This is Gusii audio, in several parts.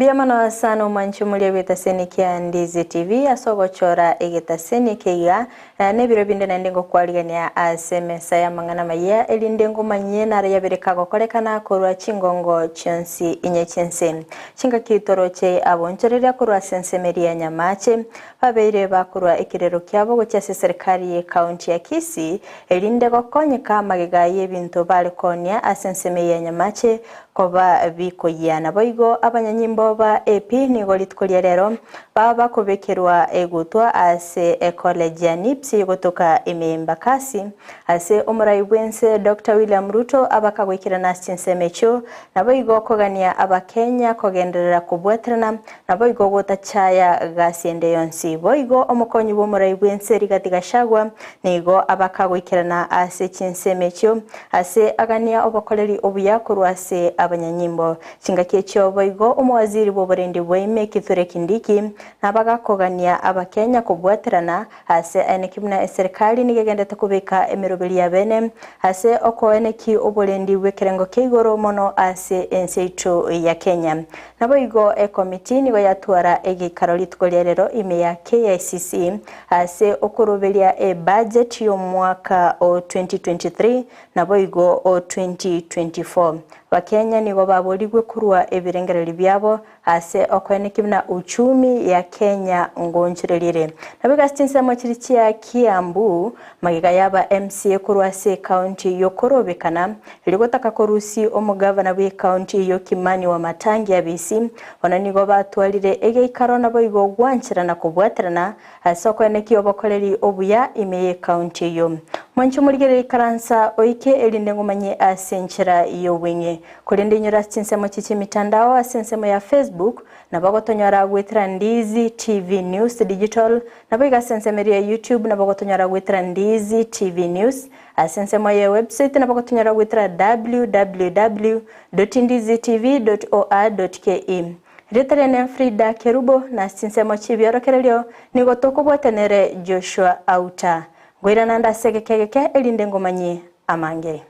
Mbuya mono sana omwanchi omoria bw'etaseni kia Ndizi TV ase ogochora egetaseni eke iga, na ebiro binde naende ngokwarigania ase emesa y'amang'ana amayia, erinde ngomanyie naro yabere kagokorekana korwa chingongo chionsi inye chi'ense. Chingaki toroche abonchoreria korwa ase ensemo eria ya Nyamache, babeire bakorwa ekerero kiabo gochia ase eserikari y'ecounty ya Kisii, erinde gokonyeka magega y'ebinto bare koonia ase ensemo eye ya Nyamache koba bikoyia. Naboigo abanyanyimbo ba AP nigo rituko ria rero baba bakobekerwa egutwa ase ecollege ya NIPS egotoka ime Embakasi ase omorai bwense Doctor William Ruto abakagoikerana ase chinsemo echio naboigo kogania abakenya kogenderera kobwaterana naboigo gotachaya gasi ende yonsi. Boigo omokonyi bw'omorai bwense Rigathi Gachagua nigo abakagoikerana ase chinsemo echio ase agania obokoreri obuya korwa ase abanyanyimbo. Chingaki echio boigo omowaziri bw'oborendi bwaime Kithure Kindiki nabagakogania abakenya kobwaterana ase aeneki buna eserikali nigo egendete kobeka emeroberi yabene ase okoeneki oborendi bw'ekerengo kia igoro mono ase ense yaito ya Kenya. Naboigo ekomiti nigo yatwara egeikaro rituko ria rero ime ya KICC ase okoroberia ebudget y'omwaka o 2023 naboigo o 2024. Bakenya nigo baborigwe korwa ebirengererio biabo ase okoenekia buna uchumi ya Kenya ngonchoreria ere. Naboigo ase chinsemo chiria chia Kiambu, magega yaba MCA korwa ase ecounty y'okorobekana erio gotaka korusia omogavana bw'ecounty eyio Kimani Wamatangi Abisi, bono nigo batwarire egeikaro naboigo gwancherana kobwaterana ase okoenekia obokoreri obuya ime y'ecounty eyio. Mwanche omorigererie ikaransa oike erinde ngomanye ase enchera y'obweng'e. Korende inyore ase chinsemo chie chi'emitandao ase ensemo ya Facebook, nabo ogotonyora goetera Ndizi TV News Digital, naboigo ase ensemo eria ya YouTube nabo ogotonyora goetera Ndizi TV News, ase ensemo ye website nabo ogotonyora goetera www.ndizitv.or.ke. Erieta riane Frida Kerubo, na ase chinsemo chi'ebiorokererio nigo tokobwatanere Joshua Auta. Ngoirana nde ase egeka egeke erinde ngomanyie amange.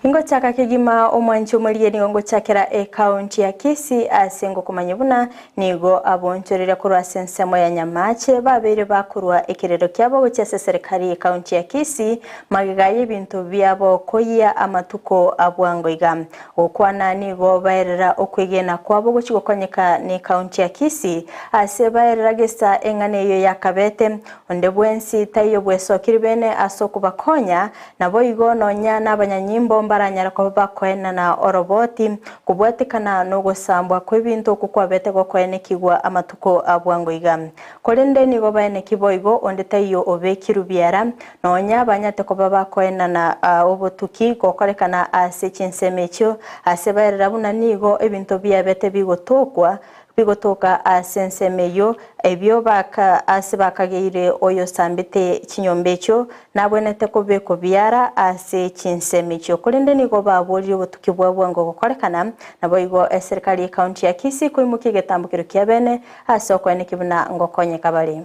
Ingochaka kegima omwanchi omorigie nigo ngochakera ecounty ya Kisii ase ngokomanya buna nigo abonchoreria korwa ase ensemo ya Nyamache babeire bakorwa ekerero kiabo gochia ase eserekari y'ecounty ya Kisii magega y'ebinto biabo koyia amatuko abwango iga. Gokwana nigo baerera okwegena kwabo gochia gokonyeka n'ecounty ya Kisii ase baerera gesa eng'ana eyio yakabete onde bwensi taiyo bwesokiri bene ase okobakonya Naboigo nonya nabanyanyimbo mbaranyare koba bakoenana oroboti, kobwatekana nogosambwa kw'ebinto okwo kwabete gokoenekigwa amatuko a bwango iga. Korende nigo baeneki boigo onde taiyo obekirwe biara, nonya banyate koba bakoenana obotuki gokorekana ase chinsemo echio, ase baerera buna nigo ebinto biabete bigotokwa Bigotoka ase ensemo eyio, ebio baka ase bakageire oyosambete chinyomba echio, nabwenerete kobekwa biara ase chinsemo echio. Korende nigo baboririe obotuki bwa bwango gokorekana, naboigo eserikari y'ecounty ya Kisii koimokia egetambokero kia bene ase okoenekia buna ngokonyeka bare.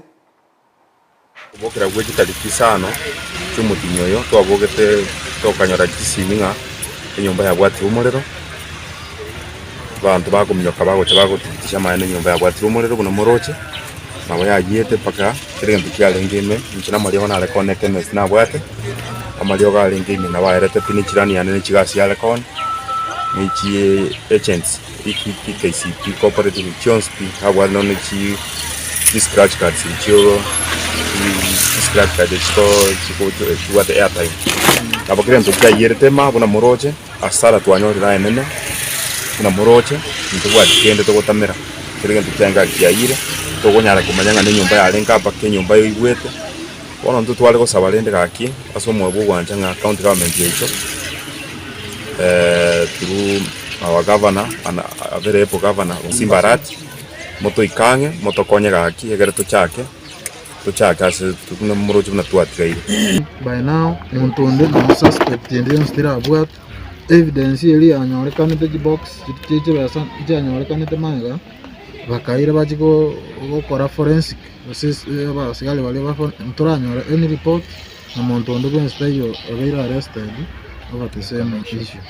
Kobokera gwe chitariki isano chi'omotienyi oyo twabogete tokanyora chisimi ng'a enyomba yabwatire omorero, abanto bakominyoka bagocha bagothibitisha amaene enyomba yabwatire omorero buna moroche, nabo yayiete mpaka kera egento kiarenge ime, inche namariogo nare kona echemist nabwate, amariogo arenge ime nabo aerete pi ne chirani yane ne chigasi yare kona, ne chi agents. KCB cooperative chionsi pi abwate nonya ne chi scratch cards echio chi scratch card echio chibwate airtime. Nabo kera egento kiayierete ime abwo buna moroche, hasara twanyorire aye nene buna moroche, ntobwati kende togotamera, kera egento kiaye kiayire, tokonyara komanya ng'a nenyomba yarenge mpaka enyomba yaigwete. Bono intwe tware gosaba rende gaki ase omoyo bw'ogwancha ng'a county government yaito through our governor and a very able governor Simba Arati, motoike ang'e motokonye gaki egere tochake, tochake ase buna moroche buna twatigaire. By now monto onde nonya suspect ende yonsi terabwatwa, evidence eria yanyorekanete chibox chiria chie chibesa nchianyorekanete magega. Bakaira bachie gokora forensic gose abasigari baria ba ntoranyora any report na monto onde bwensi taiyo obeire arrested over the same issue.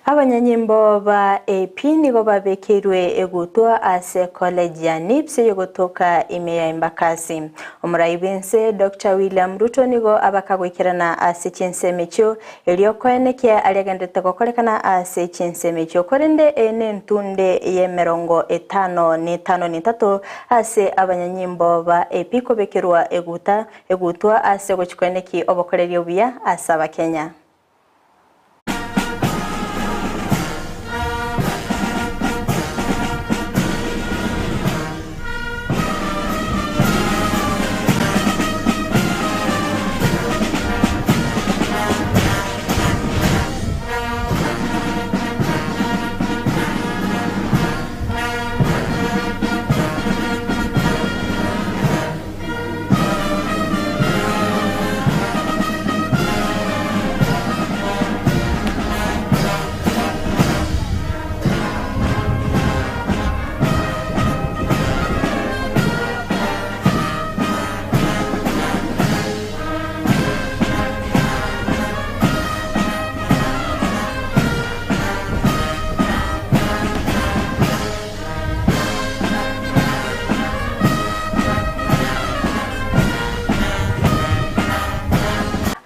Abanyanyimbo ba AP nigo babekeirwe egutwa ase college ya NIPS eyogotoka ime ya Embakasi. Omorai bw'ense Doctor William Ruto nigo abakagoikerana ase chinsemo echio erio koenekia aria agenderete gokorekana ase chinsemo echio korende eye nentunde y'emerongo etano netano netato ase abanyanyimbo ba AP kobekerwa eguta egutwa ase ogochia koenekia obokoreri obuya ase abakenya.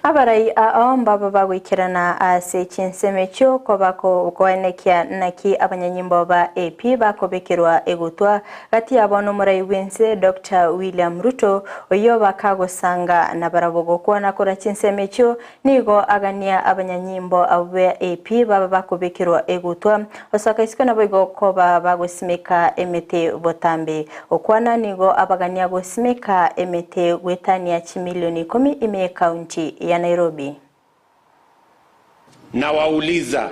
Abarai ao mbaba bagoikerana ase chinsemo echio kobakoenekia naki abanyanyimbo ba AP bakobekerwa egutwa gati yabo nomorai bw'ense Doctor William Ruto oyio bakagosanga nabarabwo gokwana korwa chinsemo echio Nigo agania abanyanyimbo abwo be AP baba bakobekerwa egutwa, osoka isiko naboigo koba bagosimeka emete botambe. Gokwana nigo abagania gosimeka emete goetania chimilioni ikomi ime y'Ekaunti ya Nairobi. Nawauliza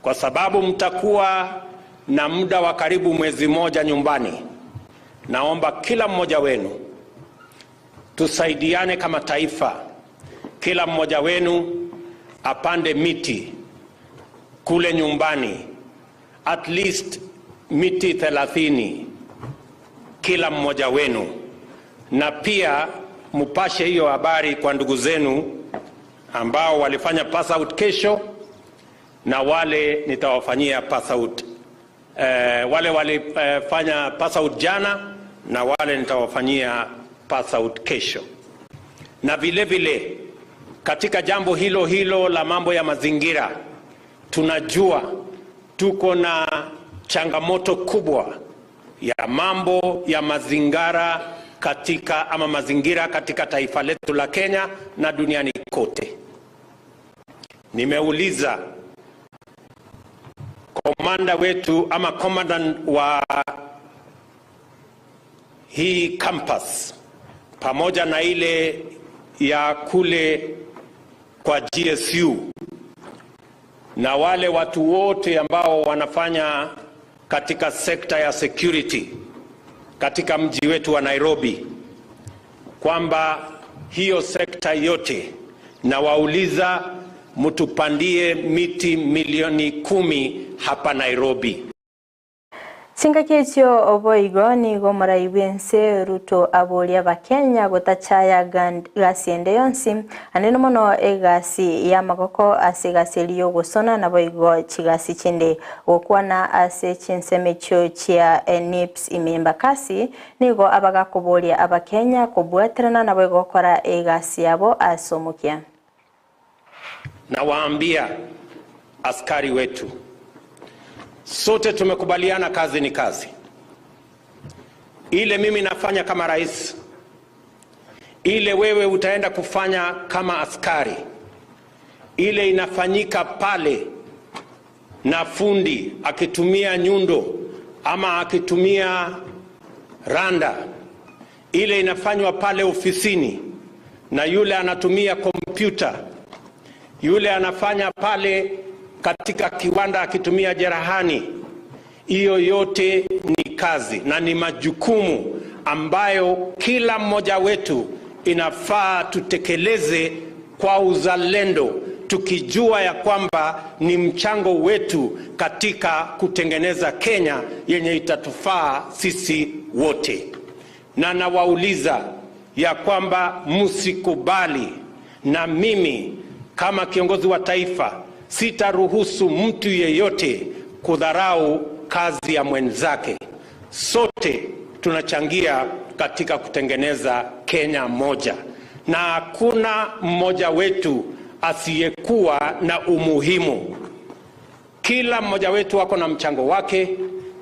kwa sababu mtakuwa na muda wa karibu mwezi moja nyumbani, naomba kila mmoja wenu tusaidiane kama taifa, kila mmoja wenu apande miti kule nyumbani, at least miti 30 kila mmoja wenu, na pia mupashe hiyo habari kwa ndugu zenu ambao walifanya pass out kesho na wale nitawafanyia pass out wale walifanya pass out jana na wale nitawafanyia pass out kesho. Na vile vile katika jambo hilo hilo la mambo ya mazingira, tunajua tuko na changamoto kubwa ya mambo ya mazingara katika ama mazingira katika taifa letu la Kenya na duniani kote. Nimeuliza komanda wetu ama commandant wa hii campus pamoja na ile ya kule kwa GSU na wale watu wote ambao wanafanya katika sekta ya security katika mji wetu wa Nairobi, kwamba hiyo sekta yote nawauliza mtupandie miti milioni 10 hapa Nairobi. Chingaki echio boigo nigo omorai bw'ense Ruto aboria Abakenya gotachaya gasi ende yonsi, anene mono egasi y'amagoko ase egasi eria y'ogosona naboigo chigasi chinde. Gokwana ase chinsemo echio chia NIPS ime Embakasi, nigo abagakoboria Abakenya kobwaterana naboigo gokora egasi yabo ase omokia. Nawaambia askari wetu, sote tumekubaliana kazi ni kazi. Ile mimi nafanya kama rais, ile wewe utaenda kufanya kama askari, ile inafanyika pale na fundi akitumia nyundo ama akitumia randa, ile inafanywa pale ofisini na yule anatumia kompyuta, yule anafanya pale katika kiwanda akitumia jerehani. Hiyo yote ni kazi na ni majukumu ambayo kila mmoja wetu inafaa tutekeleze kwa uzalendo. tukijua ya kwamba ni mchango wetu katika kutengeneza Kenya yenye itatufaa sisi wote. Na nawauliza ya kwamba msikubali, na mimi kama kiongozi wa taifa sitaruhusu mtu yeyote kudharau kazi ya mwenzake. Sote tunachangia katika kutengeneza Kenya moja, na hakuna mmoja wetu asiyekuwa na umuhimu. Kila mmoja wetu ako na mchango wake,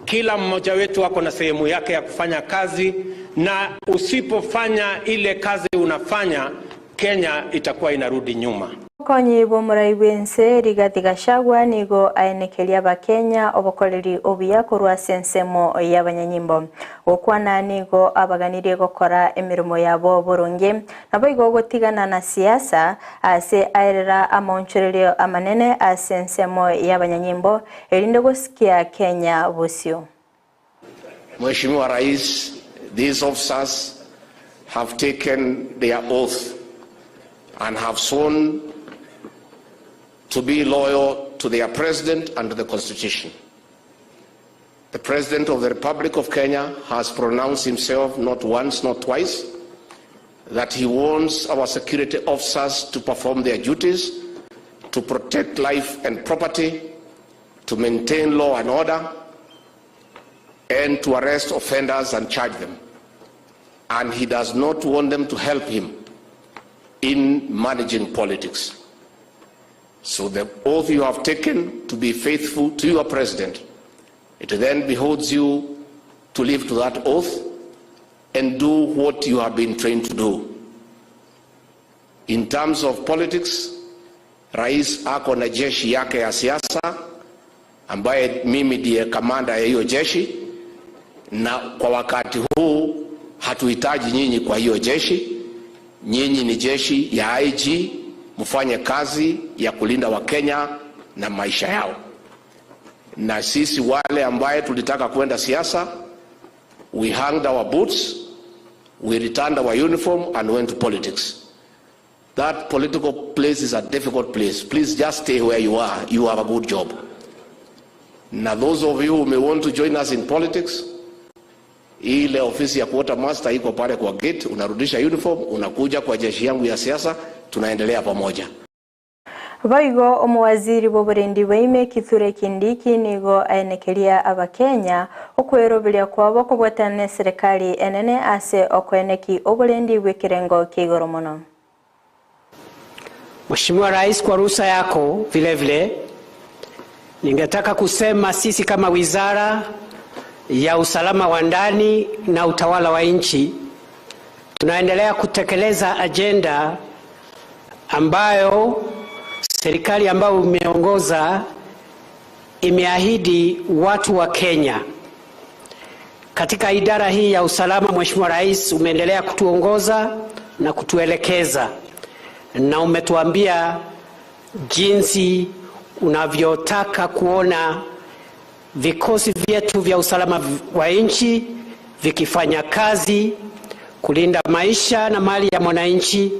kila mmoja wetu ako na sehemu yake ya kufanya kazi, na usipofanya ile kazi unafanya, Kenya itakuwa inarudi nyuma. Obokonyi bw'omorai bw'ense Rigathi Gachagua nigo aenekeria abakenya obokoreri obuya korwa ase ensemo y'abanyanyimbo. Gokwana nigo abaganirie gokora emirimo yabo boronge naboigo gotigana na siasa ase aerera amaonchorerio amanene ase ensemo y'abanyanyimbo erinde gosikia Kenya bosio. Mheshimiwa Rais, these officers have taken their oath and have sworn to be loyal to their president and to the Constitution. The President of the Republic of Kenya has pronounced himself not once, not twice, that he wants our security officers to perform their duties, to protect life and property, to maintain law and order, and to arrest offenders and charge them. And he does not want them to help him in managing politics. So the oath you have taken to be faithful to your president, it then behoves you to live to that oath and do what you have been trained to do. In terms of politics, Rais ako na jeshi yake ya siasa ambaye mimi ndiye kamanda ya hiyo jeshi, na kwa wakati huu hatuhitaji nyinyi kwa hiyo jeshi. Nyinyi ni jeshi ya IG, mfanye kazi ya kulinda Wakenya na maisha yao. Na sisi wale ambaye tulitaka kwenda siasa, we hanged our boots, we returned our uniform and went to politics. That political place is a difficult place. Please just stay where you are. You have a good job. Now those of you who may want to join us in politics, ile ofisi ya quartermaster iko pale kwa gate, unarudisha uniform, unakuja kwa jeshi yangu ya siasa, tunaendelea pamoja. Boigo omowaziri bw'oborendi bwaime Kithure Kindiki nigo aenekeria abakenya okweroberia kwabo kobwatana na eserikali enene ase okoeneki oborendi bw'ekerengo kia igoro mono. Mheshimiwa Rais, kwa ruhusa yako vile vile ningetaka kusema sisi kama Wizara ya Usalama wa Ndani na Utawala wa Nchi tunaendelea kutekeleza ajenda ambayo serikali ambayo umeongoza imeahidi watu wa Kenya. Katika idara hii ya usalama, Mheshimiwa Rais, umeendelea kutuongoza na kutuelekeza na umetuambia jinsi unavyotaka kuona vikosi vyetu vya usalama wa nchi vikifanya kazi kulinda maisha na mali ya mwananchi,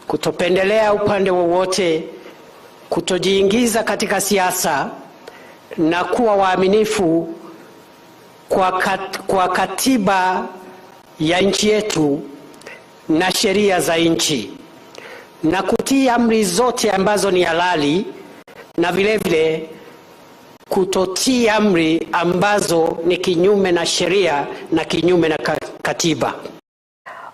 kutopendelea upande wowote, kutojiingiza katika siasa na kuwa waaminifu kwa katiba ya nchi yetu na sheria za nchi na kutii amri zote ambazo ni halali na vile vile kutotii amri ambazo ni kinyume na sheria na kinyume na katiba.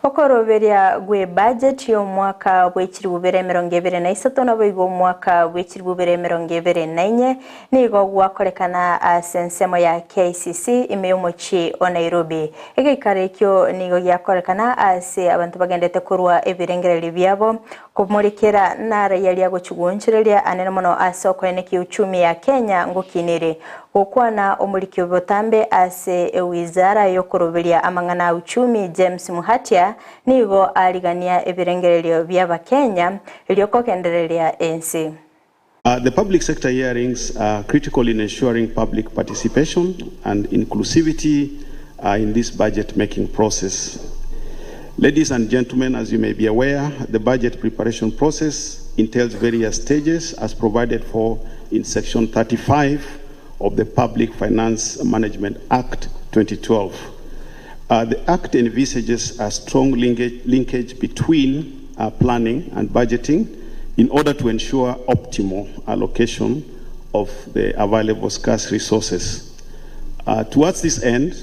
Okoroberia gwe budget y'omwaka bw'ekiri bubere 23 naboigo omwaka bw'ekiri bubere 24 nigo gwakorekana ase ensemo ya KCC ime y'omochi o Nairobi. Egeikaro ekio nigo giakorekana ase abanto bagendete korwa ebirengererio biabo komorekera nara yaria gochiguonchereria anene mono ase okoeneki uchumi ya Kenya ngokinere. Gokwana omoriki botambe ase ewizara y'okoroberia amang'ana uchumi James Muhatia nigo arigania ebirengererio by'abakenya eriokogendereria ensi. The public sector hearings are critical in ensuring public participation and inclusivity in this budget making process. Ladies and gentlemen, as you may be aware, the budget preparation process entails various stages as provided for in Section 35 of the Public Finance Management Act 2012. The Act envisages a strong linkage, linkage between planning and budgeting in order to ensure optimal allocation of the available scarce resources. Towards this end,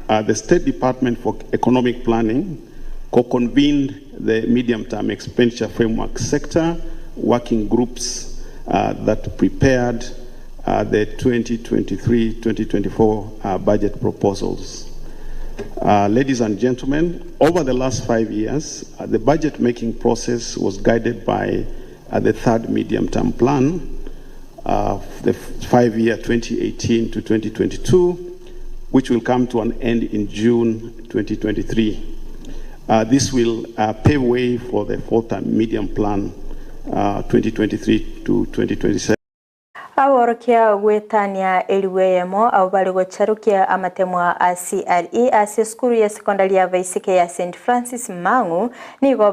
the State Department for Economic Planning co-convened the medium-term expenditure framework sector working groups that prepared the 2023-2024 budget proposals. Ladies and gentlemen, over the last 5 years, the budget-making process was guided by the third medium-term plan, the 5-year 2018 to 2022, which will come to an end in June 2023. This will pave way for the fourth medium plan, 2023 to 2027. Aborokia gwetania eriwe eyemo abo bari gocharukia amatemwa a CRE ase esukuru ya secondary ya Baisike ya St Francis Mang'u nigo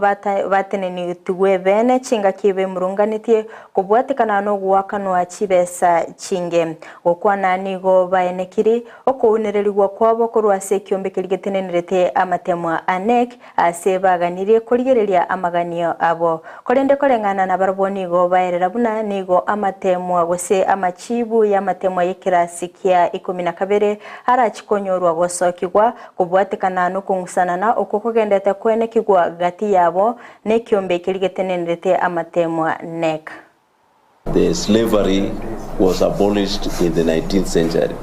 batenenitigwe bene chingaki bemurunganetie kobwatekana nogoakanwa chibesa chinge. Gokwana nigo baenekiri okounererigwa kwabo korwa ase ekiombe keria getenenerete amatemwa a NEC ase baganirie korigereria amaganio abo. Korende koreng'ana na barabwo nigo baerera buna nigo amatemwa gose amachibu y'amatemwa y'ekirasi kia 12 arachikonyorwa gosokigwa kobwatekana nokong'usanana oko kogendete kwenekigwa gati yabo n'ekiombe keria getenenerete amatemwa NEC. The slavery was abolished in the 19th century.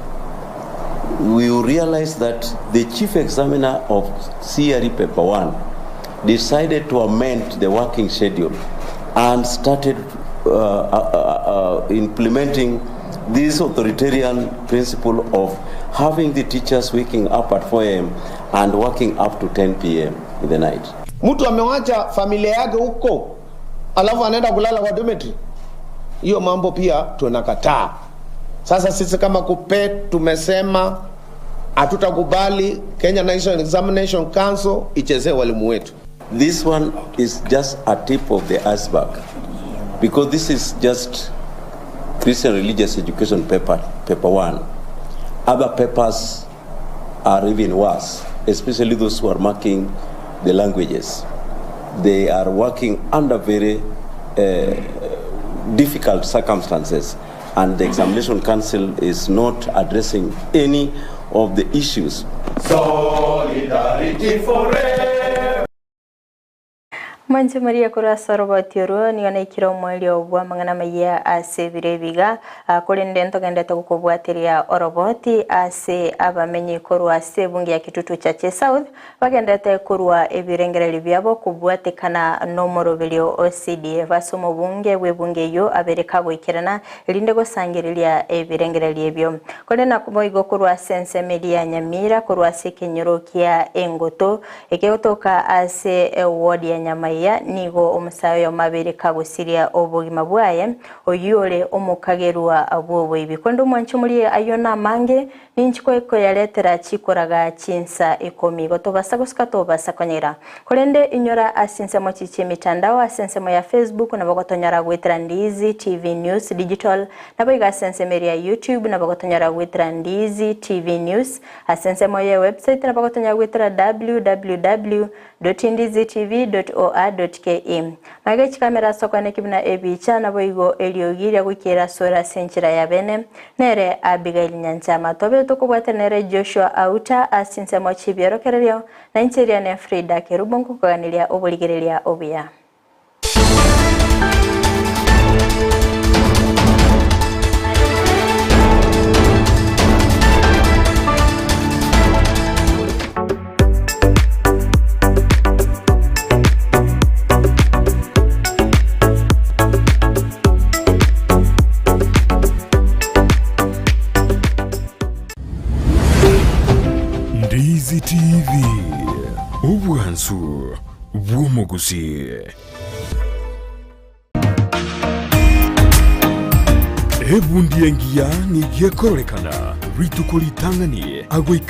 We realized that the chief examiner of CRE Paper 1 decided to amend the working schedule and started implementing this authoritarian principle of having the teachers waking up at 4 a.m. and working up to 10 p.m. in the night. Mtu amewacha familia yake huko alafu anaenda kulala kwa dormitory. Hiyo mambo pia tunakataa. Sasa sisi kama KUPPET tumesema hatutakubali Kenya National Examination Council ichezee walimu wetu. This one is just a tip of the iceberg, because this is just Christian Religious Education paper, paper 1. Other papers are even worse, especially those who are marking the languages. They are working under very difficult circumstances, and the Examination Council is not addressing any of the issues. Solidarity forever. Mwanche Maria kurasa roboti oruo nigo naikire omweri bwa mang'ana maiya ase ebiro ebiga korende ntogendete gokobwatiria oroboti ase abamenyi korwa ase ebunge ya Kitutu Chache South bagendete korwa ebirengereri biabo kobwatekana n'omoroberio o CDF ase omobunge bwa ebunge eyio abere kagoikerana erinde gosangereria ebirengereri ebio. Korende naboigo korwa ase ensemo eria ya Nyamira korwa ase ekenyoro kia Engoto ekegotoka ase eward ya Nyamai nigo omusayo mabere kagusiria obogima bwaye oyure omukagerwa bwoboibi. Kondo mwancho muri ayo namange ninchiko yaretera chikoraga chinsa 10 gotobasa gusuka tobasa konyera. Korende inyora asensemo chichi mitandao asensemo ya Facebook na bagotonyora gwetera Ndizi TV News Digital na boiga asensemo ya YouTube na bagotonyora gwetera Ndizi TV News asensemo ya website na bagotonyora gwetera www.ndizitv.or.ke. Maige chikamera sokwane kibina ebicha na boigo eliogiria gwikira sora senchira ya bene nere Abigail Nyanchama tobe tokobwate nere Joshua Auta asinsemo chibiorokererio na incheria ne Frida Kerubo nkukaganiria oborigereria obuya. Ndizi TV obwansu bw'omuguzi. Ebundi engiya nigiekororekana rituko ritang'ani agoika.